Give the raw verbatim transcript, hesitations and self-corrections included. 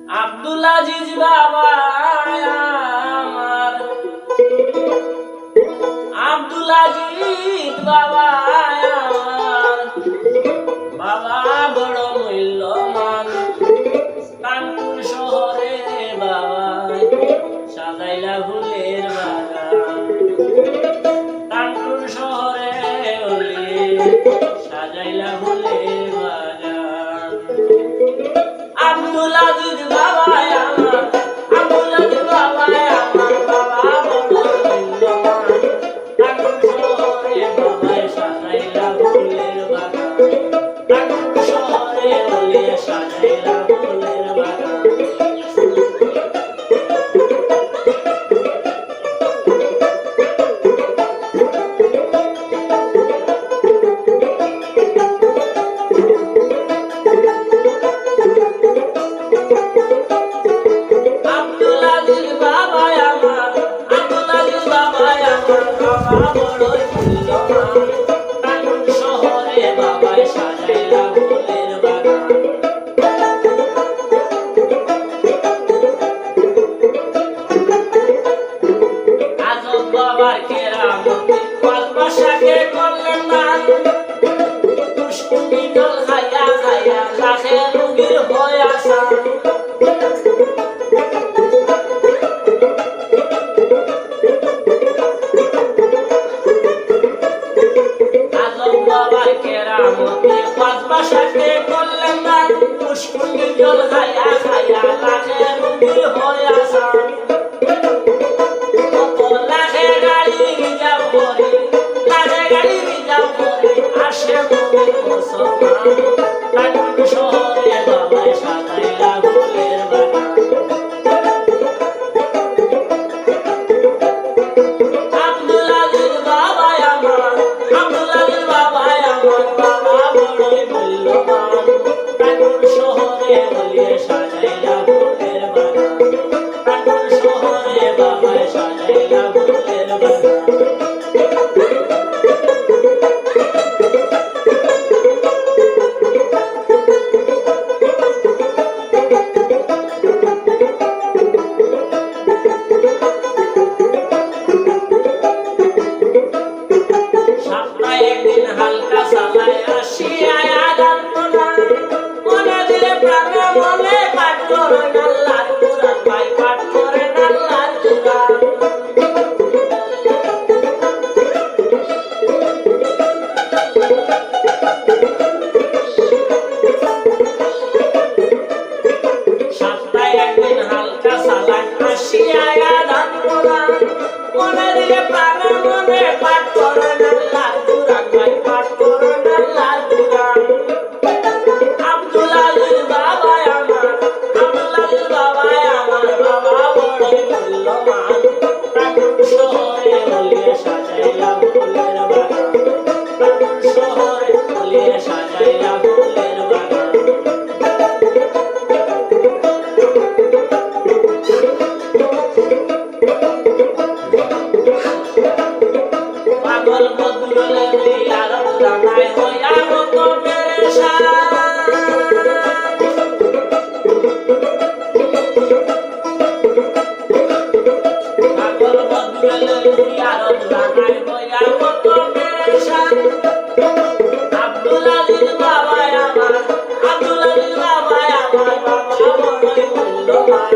আব্দুল আজিজ বাবা আমার, আব্দুল আজিজ বাবা আমার, বাবা বড় মূল্যবান। তানপুর শহরে বাবা সাজাইলা ফুলের বাগান। তানপুর শহরে ওলি সাজাইলা ফুলের বাগান। আব্দুল আজিজ বাবা আমার, আব্দুল আজিজ বাবা আমার, বাবা বড় মূল্যবান। তানপুর শহরে বাবা সাজাইলা ফুলের বাগান। তানপুর শহরে ওলি সাজাইলা ফুলের বাগান। আব্দুল আজিজ বাবা আমার, আব্দুল আজিজ বাবা আমার, বাবা বড়ই মূল্যবান। তানপুর শহরে বাবায় সাজাইলা ফুলের বাগান। আজব বাবার কেরামতি, পাঁচ মাস আগে করলেন দান। দুষ্কৃতি জল খাইয়া খাইয়া লাখে রুগীর হয়ে আসান। আজব বাবার কেরামতি, পাঁচ মাস আগে করলেন দান। দুষ্কৃতি জল খাইয়া খাইয়া লাখে রুগীর হয়ে আসান। কত লাখে গাড়ি রিজার্ভ করি, লাখে গাড়ি রিজার্ভ করি, আসে মুমিন মুসলমান। তানপুর শহরে বাবায় সাজাইলা ফুলের বাগান। আব্দুল আজিজ বাবা আমার, আব্দুল আজিজ বাবা আমার, বাবা বড়ই মূল্যবান। তানপুর শহরে ওলি সাজাইলা ফুলের বাগান। তানপুর শহরে বাবায় সাজাইলা ফুলের বাগান। সপ্তাহে একদিন হালকা চালায় আসিয়া আজান প্রদান। মনে দিলে প্রাণে মনে পাঠ করেন আল্লাহর কুরআন, ভাই পাঠ করেন আল্লাহর কুরআন। সপ্তাহে একদিন হালকা চালান আসিয়া আজান প্রদান। মনে দিলে প্রাণে মনে পাঠ করেন আল্লাহর কুরআন, ভাই পাঠ করেন আল্লাহর কুরআন। আব্দুল আজিজ বাবা আমার, আব্দুল আজিজ বাবা আমার, বাবা বড়ই মূল্যবান। তানপুর শহরে ওলি সাজাইলা ফুলের বাগান। তানপুর শহরে ওলি সাজাইলা ফুলের বাগান। পাগল বদরুল জিয়ারত জানায় হইয়া মত পেরেশান। পাগল বদরুল জিয়ারত জানায় হইয়া মত পেরেশান। আব্দুল আজিজ বাবা আমার, আব্দুল আজিজ বাবা আমার, বাবা বড়ই মূল্যবান।